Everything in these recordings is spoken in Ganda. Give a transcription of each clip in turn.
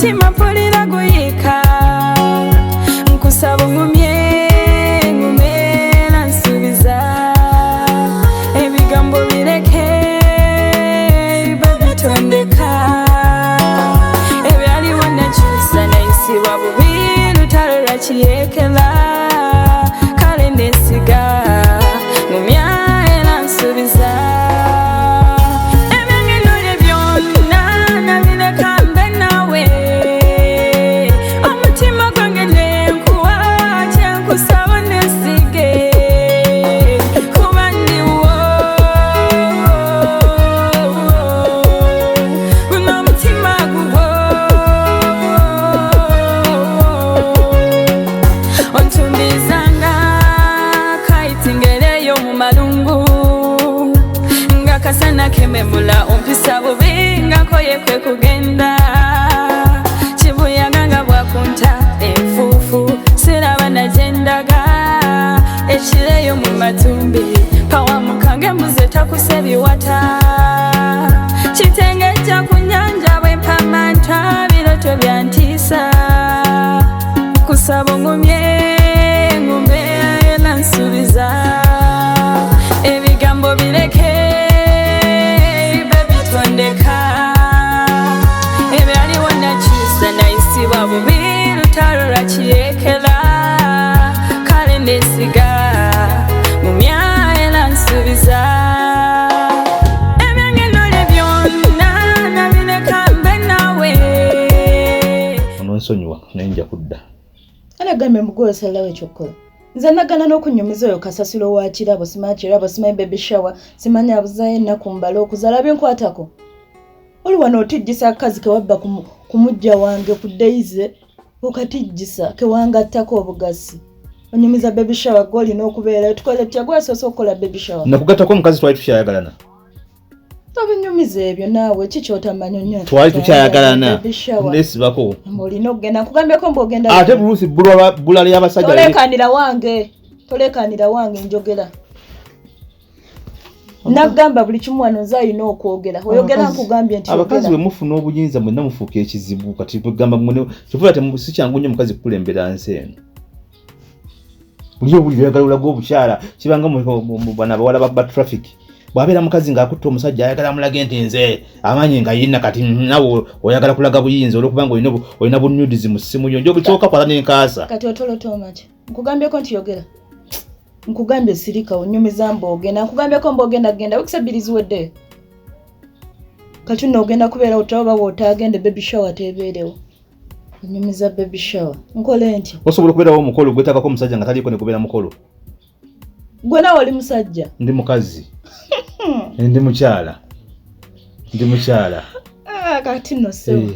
Omutima mpulira guyiika, nkusaba ongumye, ngumye era nsuubiza. Ebigambo bireke, babitondeka. Ebyaliwo nakyusa, nayisibwa bubi, lutalo lwakiyekera. Kale nesiga, ngumya era nsuubiza. Ebyange nolye byonna nabireka mbe naawe. Omutima gwange nenkuwa, kyenkusaba nesige, kuba ndiwo. Guno omutima guwo. Ontumbizanga kayitingereyo mu malungu, nga kasana kememula. Ompisa bubi nga nkoye kwe kugenda. Kibuyaga nga bwakunta enfuufu, siraba nagendaga. Ekireyo mu matumbi pawamukange, mbuze takuse biwata. Kitengejja ku nnyanja bwe mpamanta, biroto byantiisa. Kusaba ongumye, ngumye era nsuubiza. Ebigambo bireke, babitondeka. Ebyaliwo nakyusa, nayisibwa bubi, lutalo lwakiyekera. Kale nesiga, ngumya era nsuubiza. Ebyange nolye byonna nabireka mbe naawe. Ononsonyiwa, naye nja kudda. Anagambye mbugoyosalawo ekyokukola. Nze nagana n'okunyumiza oyo kasasiro wa kirabo, simanyi kirabo, simanyi baby shower, simanyi abuzayo ennaku mbale okuzaala binkwatako. Oli wano otijjisa akakazi kewabba ku mujja wange ku Daisy, okatijjisa kewangattako obugasi. Onyumiza baby shower, gwe olina okubeerayo. Tukole tutya? Gwe asoose okukola baby shower. Nakugattako omukazi, twali tukyayagalana. Tobinyumiza ebyo naawe, ki kyotamanyi onnyo? Twali tukyayagalana. Baby shower. Nesibako. Olina okugenda, nkugambyeko mbu ogenda. Ate Ruth, bbula ly'abasajja. Tolekanira wange, tolekanira wange, njogera. Nagamba buli kimu wano nze alina okwogera. Oyogera, nkugambye nti Abakazi yogera. bwe mufuna obuyinza mwenna mufuuka ekizibu. Kati kwegamba kyovula si kyangu nnyo omukazi kukulembera nsi eno. Buli obuli oyagala olaga obukyala kibanga bano abawala ba traffic. Bw'abeera mukazi ng'akutta omusajja, ayagala amulage nti nze amaanyi nga yina. Kati nawe oyagala kulaga buyinza olwokubanga olina bu nudes mu ssimu yo. Njobukyooka kwala n'enkaasa. Kati otolotoomaki? Nkugambyeko nti yogera, nkugambye sirika. Onyumiza mbu ogenda, nkugambyeko mbu ogenda. Genda, wikisa 2 ziweddeyo. Kati nno ogenda kubeera otaoba wootagende, baby shower tebeerewo. Onyumiza baby shower, nkole ntya? Osobola okubeerawo omukolo gwetagako omusajja nga taliiko ne gubeera mukolo? Gwe naawe oli musajja. Ndi mukazi, ndi mukyala, ndi mukyala. Ah, kati nno sebo,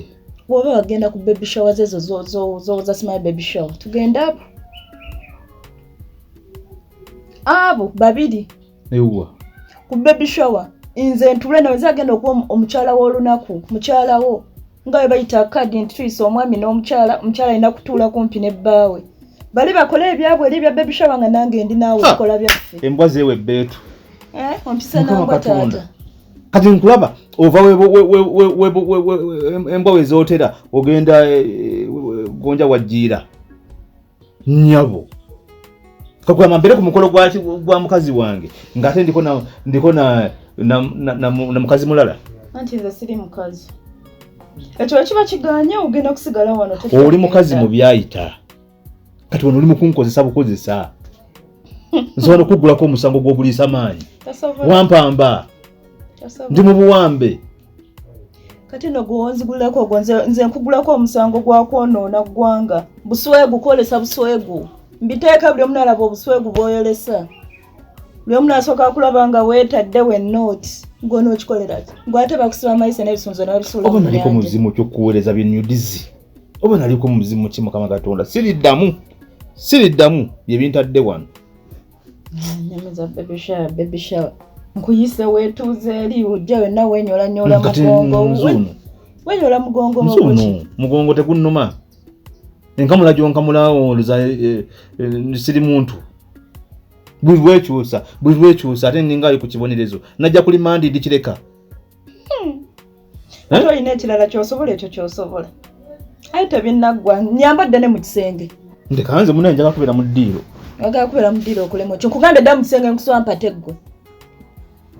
bw'oba wagenda ku baby shower ezo zowoza simanyi baby shower, tugende abo abo babiri. Ewwa? Ku baby shower nze ntule nawe, nze agenda okuba omukyala w'olunaku, mukyala wo. Nga bwe bayita kadi nti tuyisa omwami n'omukyala, omukyala alina kutuula kumpi ne bbaawe. Bali bakole ebyabwe eri ebya baby shower, nga nange ndi naawe. Ha! Tukola byaffe. Embwa zeewa ebbeetu. Eh, ompisa Mukama nangwa. Katonda. Taata. Kati nkulaba ova embwa wezootera ogenda gonja wajjiira nnyabo. Kakugamba mbeere ku mukolo gwa mukazi wange ng'ate ndiko na mukazi mulala. Anti nze siri mukazi. Ekyo kiba kiganye, ogenda kusigala wano. Oli mukazi mu byayita. Kati wano oli mukunkozesa bukozesa. Nsobola okuggulako omusango gw'obuliisa maanyi. Tasobola. Wampamba. Tasobola. Ndi mu buwambe. Kati no gwonzigulako ogwo, nze nkugulako omusango gwa kwonoona ggwanga. Buswegu, kwolesa buswegu. Mbiteeka buli omu nalaba obuswegu bw'oyolesa. Buli omu nasooka kulaba nga weetadde wennooti. Gw'onookikolera ki? Gwe ate bakusiba amayisa n'ebisunzo n'abisuula Oba mu naliko nnyanja. muzimu ky'okuweereza binudizi, oba naliko muzimu ki? Mukama Katonda, siriddamu, siriddamu bye bintadde wano. Nyamiza baby shower, baby shower. Nkuyise weetuuze eri, ojja wenna weenyoolanyoola Kati mugongo. nzuuno. Wenyola mugongo. Nzuuno. Muguki? Mugongo tegunnuma. Enkamula gyonkamula oluza siri muntu. Buli lwekyusa, buli lwekyusa, ate ninga ali ku kibonerezo. Najja kuli mandi ndikireka. Ate olina ekirala kyosobola, ekyo kyosobola. Aye tebinnaggwa, nyambadde ne mu kisenge. Ndeka nze munaye njagala kubeera mu ddiiro. Oyagala kubeera mu ddiiro okolemu ki? Nkugambye dda mu kisenge nkusaba mpate ggwe.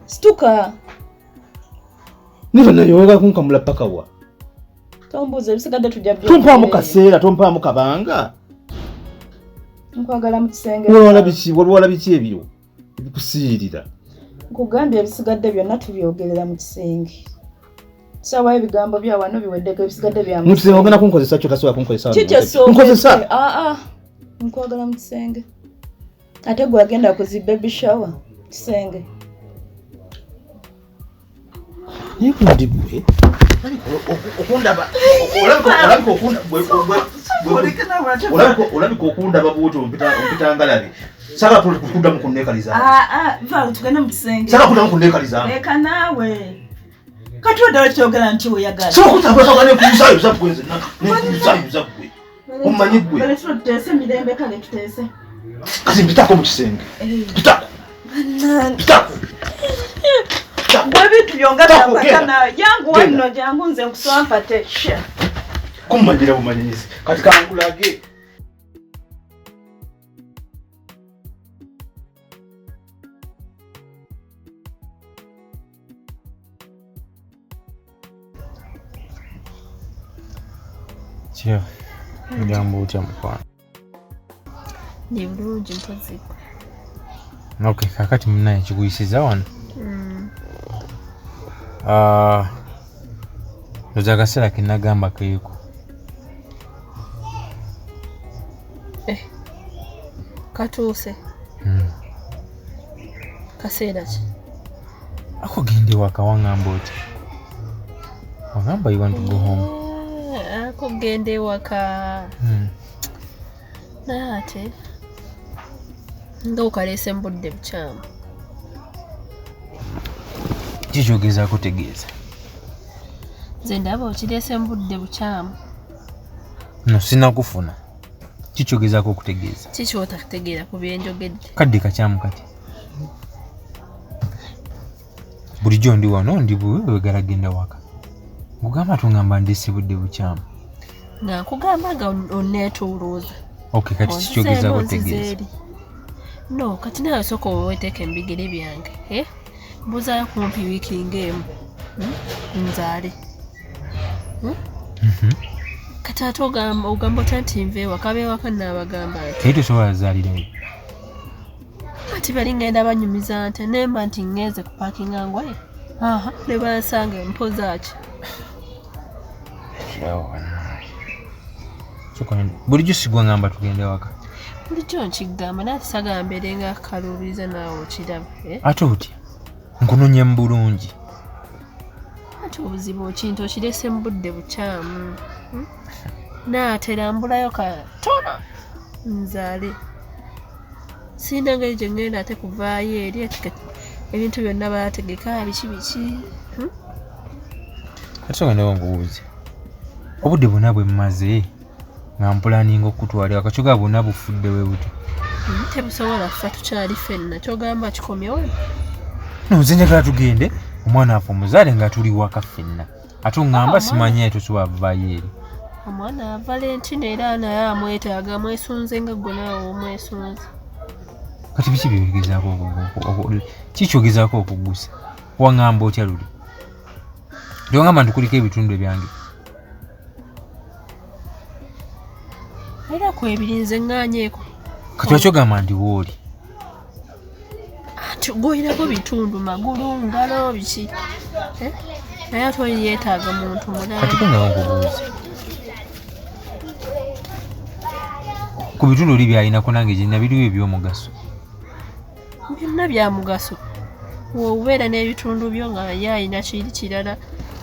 Situka. Niba naye oyagala kunkamula paka wa? Tombuuza ebisigadde tujja byo. Tompaamu kaseera, tompaamu kabanga. Nkwagala mu kisenge. Walwala biki? Walwala biki ebyo? Ebikusiirira. Nkugambye ebisigadde byonna tubyogerera mu kisenge. Sawa ebigambo bya wano biweddeko ebisigadde bya mu kisenge. Ogenda kunkozesa kyo tasobola kunkozesa. Kiki Nkozesa. Ah ah. Nkwagala mu kisenge. Ate gwe agenda ku zi baby shower kisenge. Naye gundi gwe okundaba olabika okundaba bwoti ompita ngalabi. Saagala kuddamu kunneekaliza. Va tugende mu kisenge. Saagala kuddamu kunneekaliza. Leka naawe. Kati oddala kyogera nti oyagala. Sobola kutambula nekuyizaayuza ggwe nze nekuyizaayuza ggwe. Omanyi ggwe. Kale tuno tuteese mirembe kale tuteese. Kati mpitako mu kisenge. Mpitako. Mpitako. Gwe ebintu byonga byakwata naawe. Jangu wano jangu nze nkusaba mpate. Kummanyira bumanyizi. Kati kankulage. Kyo, ogamba otya mukwano? Ndi bulungi mpozi. Okay, kakati munnaye kikuyisiza wano. Ndowooza akaseera ke nagamba keeko. Katuuse. Kaseera ki? Ako genda ewaka wangamba otya? Wangamba you want to go home. Ako genda ewaka. Naye ate nga okaleese mu budde bukyamu. Ki kyogezaako tegeeza? Nze ndaba okireese mu budde bukyamu. No, sinnakufuna. Ki kyogezaako okutegeeza? Ki ky'otakutegeera ku bye njogedde? Kadde kakyamu kati. Bulijjo ndi wano ndi bwegala genda waka. Nkugamba tongamba ndeese budde bukyamu. Nga nkugamba nga onneetuuluuza. Okay, kati ki kyogezaako okutegeeza? No, kati naawe sooka weeteeke mu bigere byange. Mbuzaayo kumpi wiiki ng'emu. Nzaale. Kati ate ogamba otya nti nva ewaka ab'ewaka nnaabagamba nti. Naye tosobola zaalirayo. Ati bali ngenda banyumiza nti nemba nti ngenze kupaakinga ngoye. Aha, ne bansanga empoza ki? Bulijjo sigwa ngamba tugende waka. Bulijjo nkigamba naye ate saagala mbeere nga kaluubiriza naawe okiraba. Ate otya? Nkunonye mu bulungi. Ate obuzibu okintu okirese mu budde bukyamu. Naatera mbulayo katono nzaale. Sirina ngeri gye ngenda ate kuvaayo eri ebintu byonna baategeka biki biki. Kati sooka ndawo nkubuuze. Obudde bwonna bwe mmaze nga mpulaninga okukutwala ewaka kyogamba bwonna bufudde bwe butyo. Tebusobola kufa tukyali ffenna kyogamba kikomyewo. No, nze njagala tugende omwana afe omuzaale nga tuli waka ffenna. Ate oŋŋamba simanyi tosobola vaayo eri. Omwana Valentine era naye amwetaaga amwesunze nga ggwe naawe omwesunze. Kati biki byogezaako ki kyogezaako okuggusa? Waŋŋamba otya luli? Tewangamba nti kuliko ebitundu ebyange. Era kwebirinze ŋŋaanyeeko. Kati lwaki ogamba nti wooli? Anti gw'oyinako bitundu magulu, ngalo, biki. Naye ate oli yeetaaga muntu mulala. Kati kundawo nkubuuze. Ku bitundu oli by'alinako nange gye nina biriwo eby'omugaso. Byonna bya mugaso. Bw'obeera n'ebitundu byo nga ye alina kiri kirala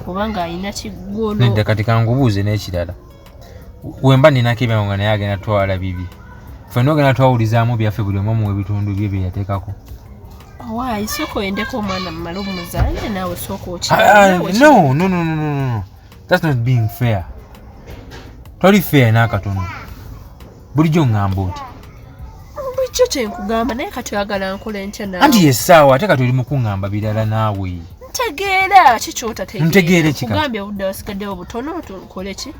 oba ng'alina kiggono. Nedda kati kankubuuze n'ekirala. Wemba ninako ebyange nga naye agenda twala bibi. Ffenna ogenda twawulizaamu byaffe buli omu omuwa ebitundu bye bye yateekako. Owaayi sooka oyendeko omwana mmale omuzaale naawe sooka okirabe. No, no, no, no, no. That's not being fair. Toli fair n'akatono. Bulijjo ŋŋamba oti. Bulijjo kye nkugamba naye kati oyagala nkole ntya naawe? Anti yessaawa ate kati oli mu kuŋŋamba birala naawe. Ntegeera ki ky'otategeera. Ntegeere ki kati? Nkugambye obudde wasigaddewo butono tukole ki?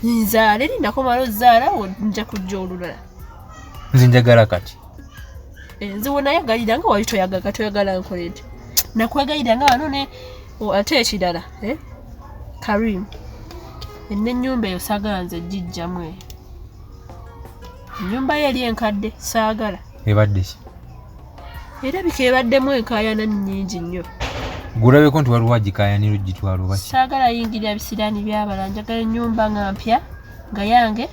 Nzaale lindako omala ozaala nja kujja olulala. Nze njagala kati. Nze wenayagalira nga wali toyagala toyagala nkole nti nakwegayirira nga wano ne ate ekirala Karim ennyumba eyo saagala nze gijjamu eyo ennyumba ye eri enkadde saagala. Ebadde ki? Erabika ebaddemu enkaayana nnyingi nnyo. Gulabeko nti waliwo agikaayanira ogitwala oba ki? Saagala yingirira bisiraani by'abalala, njagala ennyumba nga mpya nga yange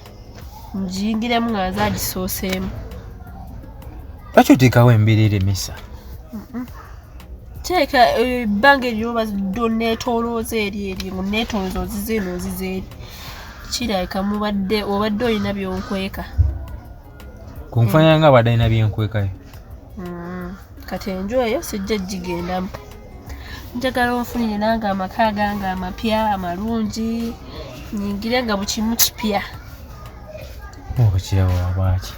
ngiyingiremu nga nze agisooseemu. Lwaki oteekawo embeera eremesa? Teeka ebbanga eryo neetoolooza eri eri neetoolooza oziza eno oziza eri kirabika mubadde obadde olina by'onkweka. Kunfaanana nga abadde alina byenkwekayo. Kati enju eyo sijja gigendamu. Njagala onfunire nange amaka gange amapya amalungi nyingire nga buli kimu kipya. Oba kirabo wabaaki?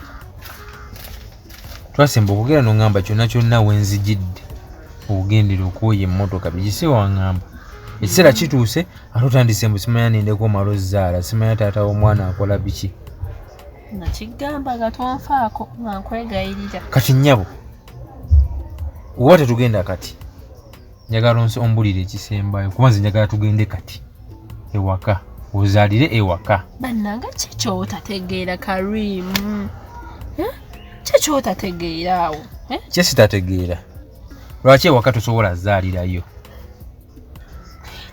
Twasemba okwogera n'oŋŋamba kyonna kyonna wenzijidde okugendera okwoya emmotoka bigise waŋŋamba. Ekiseera kituuse ate otandise mbu simanya nindeko omala ozzaala simanya taata w'omwana akola biki. Nakigamba nga tonfaako nga nkwegayirira. Kati nnyabo oba tetugenda kati njagala ombulire ekisembayo kuba nze njagala tugende kati ewaka ozaalire ewaka. Bannange ki ky'otategeera Karim? Ki ky'otategeera awo? Kye sitategeera lwaki ewaka tosobola zaalirayo?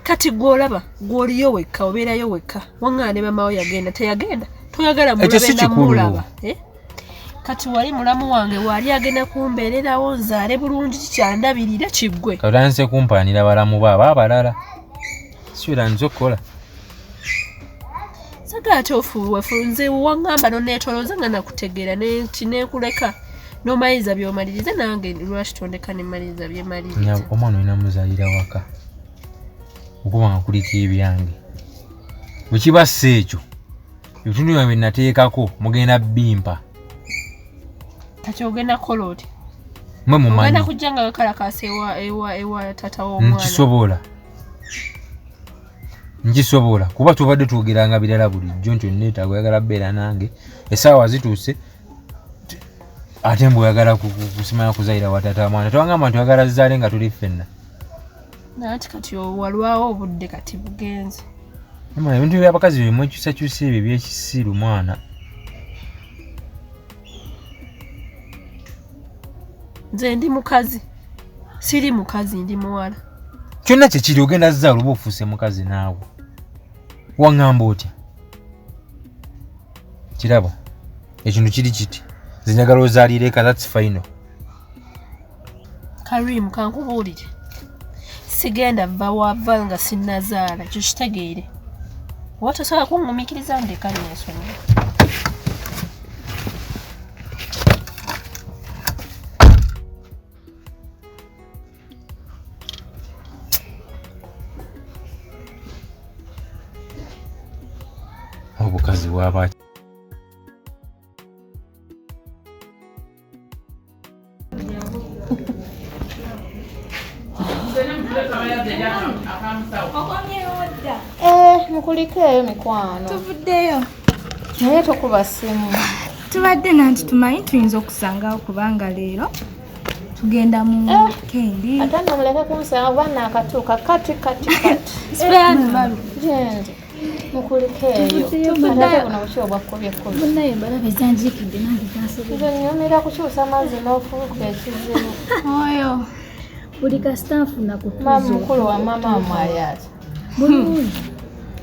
Kati gw'olaba gw'oliyo wekka obeerayo wekka waŋŋaana ne mama wo yagenda teyagenda toyagala mulabe namulaba. Kati wali mulamu wange wali agenda kumbeererawo nzaale bulungi kikyandabirira kiggwe. Kati otandise kumpaanira balamu bo aba abalala si otandise okukola. Sagala ate ofuuwefu nze waŋŋamba noneetolooza nga nakutegeera nenkuleka n'omaliriza by'omaliriza nange lwaki tondeka ne mmaliriza bye mmaliriza. Omwana olina muzaalira waka okuba nga kuliko ebyange. Bwe kiba si ekyo ebitundu byange bye nateekako mugenda bimpa. Kati ogenda kukola otya? Mwe mumanyi. Ogenda kujja nga wekalakaasa ewa taata w'omwana. Nkisobola. Nkisobola kuba tubadde twogeranga birala bulijjo nti onneetaaga oyagala bbeera nange essaawa zituuse ate mbu oyagala kusimanya kuzaalira wa taata mwana tewangamba nti oyagala zizaale nga tuli ffenna. Nanti kati walwawo obudde kati bugenze. Ebintu by'abakazi bye mwekyusakyusa ebyo ebyekisiru mwana. Nze ndi mukazi siri mukazi ndi muwala. Kyonna kye kiri ogenda zzaala oba ofuuse mukazi naawe. Waŋŋamba otya? Kirabo ekintu kiri kiti nze njagala ozaalire eka that's final. Karim kankubuulire sigenda va wava nga sinnazaala kyo kitegeere. Oba tosobola kuŋŋumiikiriza ndeka neesonyiwe. Obukazi bwaba Mukulikeeyo mikwano. Tuvuddeyo. Naye tokuba ssimu. Tubadde nanti tumanyi tuyinza okusangawo kubanga leero tugenda mu weekend. Ate nno muleke kunsanga kuba naakatuuka kati kati kati. Gyendi. Mukulikeeyo. Ate buno buki obwakkubye kkubi. Munnaye mbalabe zanjiikidde nange zansobedde. Nze nnyumira kukyusa mazzi n'ofuuka ekizibu. Oyo. Buli kasita nfuna kutuuza. Maama mukulu wa maama wammwe ali atya? Bulungi.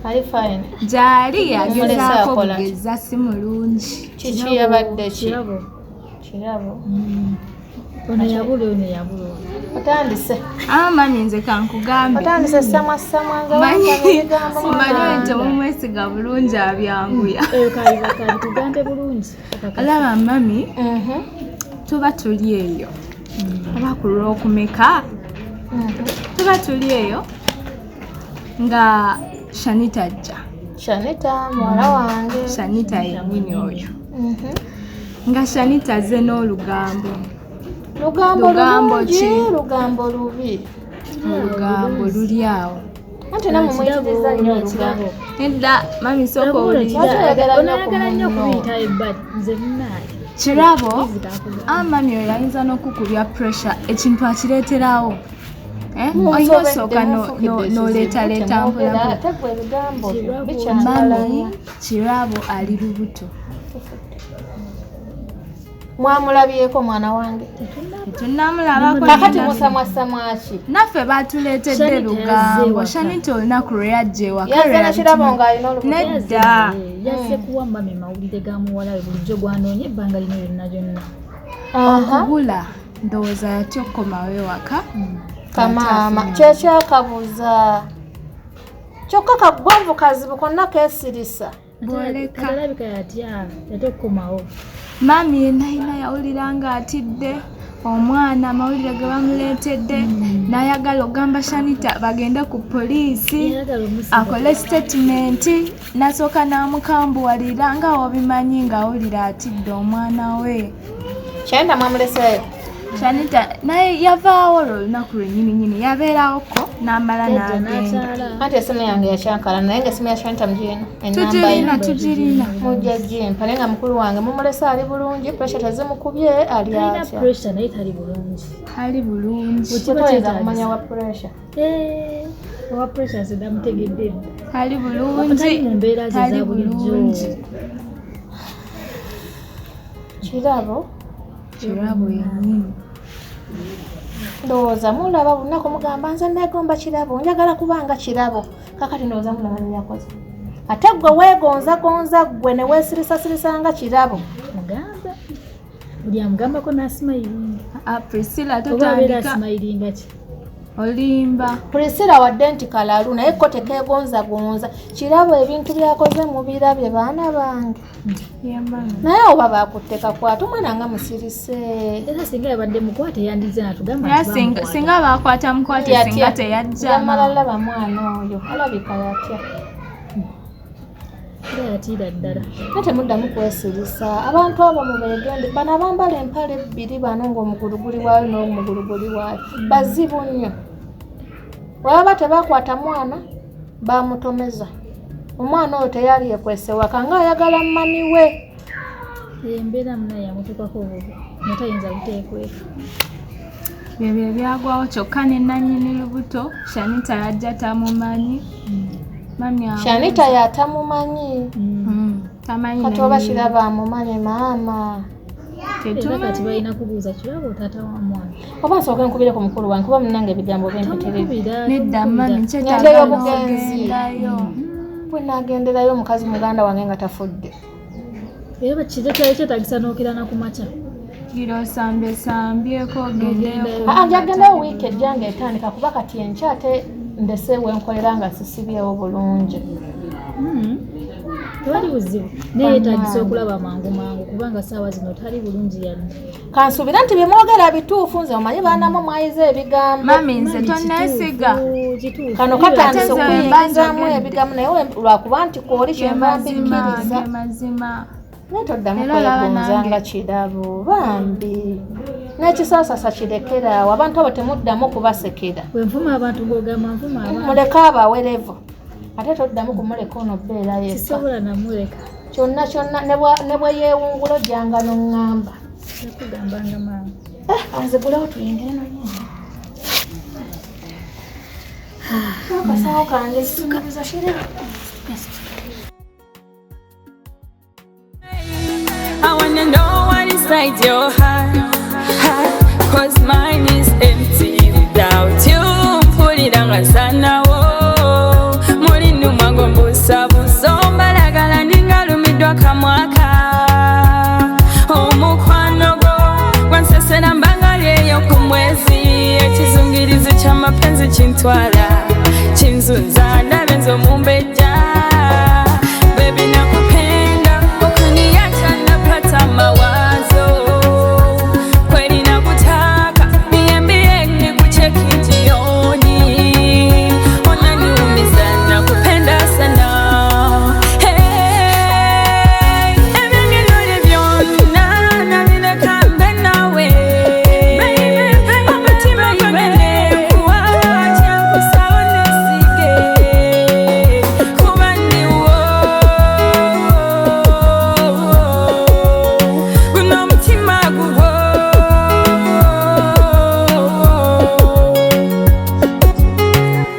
Ali fine. Gyali agezaako kugeza si mulungi. Kiki yabadde ki? Kirabo. Kirabo. Ono yabula ono yabula. Otandise. Mami nze kankugambe. Otandise samwa samwa nga wampa Omanyi nti omwesiga bulungi abyanguya. Eyo kabikugambe bulungi. Olaba mami tuba tuli eyo. Oba ku lwokumeka. Tuba tuli eyo nga Shanita ajja. Shanita muwala wange. Shanita yennyini oyo. Nga Shanita azze n'olugambo. Lugambo Lugambo lulungi, ki? Lugambo lubi. Olugambo luli awo. Anti namwe muyitiriza nnyo olugambo. Nedda mami sooka owulirize. Onayagala nnyo okubiyita ebbali nze munnaaye. Kirabo mami oyo ayinza n'okukubya pressure ekintu akireeterawo. Olina osooka n'oleetaleeta mpolampola. Mami Kirabo ali lubuto. Mwamulabyeko mwana wange? Tetunnamulabako. Kakati musamwasamwaki? Naffe batuleetedde lugambo. Shanita olunaku lwe yajja ewaka. Yazze na Kirabo ng'alina olubuto? Nedda. Yazze kuwa mami mawulire ga muwala we bulijjo gwanoonya ebbanga lino lyonna lyonna. Okubula ndowooza yatya okukomawo ewaka. Kamaama kyekyakabuza. Kyokka kaggwanvu kazibu konna keesirisa. Bwoleka. Alabika yatya okukomawo. Mami yenna yenna yawulira ng'atidde omwana amawulire ge bamuleetedde n'ayagala okugamba Shanita bagende ku poliisi akole sitatimenti n'asooka n'amukambuwalira nga wobimanyi ng'awulira atidde omwana we. Shanita mwamuleseeyo? Shanita naye yavaawo olwo olunaku lwennyini nnyini yabeerawoko n'amala n'agenda. Anti essimu yange yakyankala naye ng'essimu ya Shanita mugirina. Tugirina tugirina. Mujja gimpa naye nga mukulu wange mumulese ali bulungi, pressure tezimukubye ali atya. Talina pressure naye tali bulungi. Tali bulungi. Toyinza kumanya wa pressure. Owa pressure nze namutegedde dda. Tali bulungi. Tali mu mbeera ze eza bulijjo. Kirabo. Kirabo yennyini. Ndowooza mulaba bunaku mugamba nze neegomba Kirabo, njagala kubanga Kirabo. Kakati ndowooza mulaba bye yakoze. Ate ggwe weegonzagonza ggwe ne weesirisasirisa nga Kirabo. Mugamba. Buli amugambako n'asimayiringa. Priscilla Oba abeera totandika. asimayiringa ki? Olimba. Priscilla wadde nti kalalu naye ko tekeegonzagonza. Kirabo ebintu by'akoze mubirabye baana bange. Naye oba bakutte kakwate omwana nga musirise. Era singa yabadde mukwate yandizze n'atugamba Era nti bamukwata. singa baakwata mukwate singa teyajja. Yamala laba mwana oyo alabika yatya. Era yatiira ddala. Naye temuddamu kwesirisa. Abantu abo mubeegende. Bano abambala empale ebbiri bano ng'omugulu guli waayo n'omugulu guli waayo. Bazibu nnyo. Bwe baba tebakwata mwana bamutomeza. Omwana oyo teyali yekwese waka ng'ayagala mami we. Embeera munaye yamutuukako obubi nga tayinza buteekweka. Byebyo ebyagwawo kyokka ne nannyini lubuto Shanita yajja tamumanyi. Mami abuuza. Shanita yatamumanyi. Tamanyi Kati oba nannyini. Kirabo amumanyi maama. Era kati balina kubuuza Kirabo taata wa mwana. Oba nsooke nkubire ku mukulu wange kuba munnange ebigambo bimpitirivu. Tomukubira. Nedda mami Ngendeyo nkyetaaga bugenzi. n'ogendayo. Bwe naagenderayo omukazi muganda wange nga tafudde. Era kize kyali kyetaagisa n'okera na ku makya. Gira osambesambyeko ogendeyo. Aa njagendayo wiiki ejja ng'etandika kuba kati enkya ate ndese wenkolera nga sisibyewo bulungi. Tewali buzibu naye yeetaagisa okulaba mangu mangu kubanga ssaawa zino tali bulungi yadde. Kansuubire nti bye mwogera bituufu nze omanyi baanamu mwayize ebigambo. Mami nze tonneesiga. Kituufu. Kano katandise Ate nze okuyingizaamu mba ebigambo naye lwakuba nti kwoli Ge kyenva mazima mbikkiriza. ge mazima. Naye toddamu Era olaba kwegonza nange. nga Kirabo bambi. N'ekisaasasa kirekeraawo abantu abo temuddamu kubasekera. Bwe nvuma abantu ng'ogamba nvuma abantu. Muleke abawerevu. Ate toddamu kumuleka ono bbeera yekka. Sisobola namuleka. Kyonna kyonna ne bwe yeewungula ojjanga n'oŋŋamba. Nakugambanga maama. Anzigulewo tuyingire nonyini. Akasawo kange sikubuza kiri. I wanna know what inside your heart, heart. 'Cause mine is empty without you. Mpulira nga nsanawo muli nnumwa ng'ombuusabuusa ombalagala ninga lumiddwa kamwaka omukwano gwo gwansesera mbanga lyeyo ku mwezi ekizungirizi ky'amapenzi kintwala.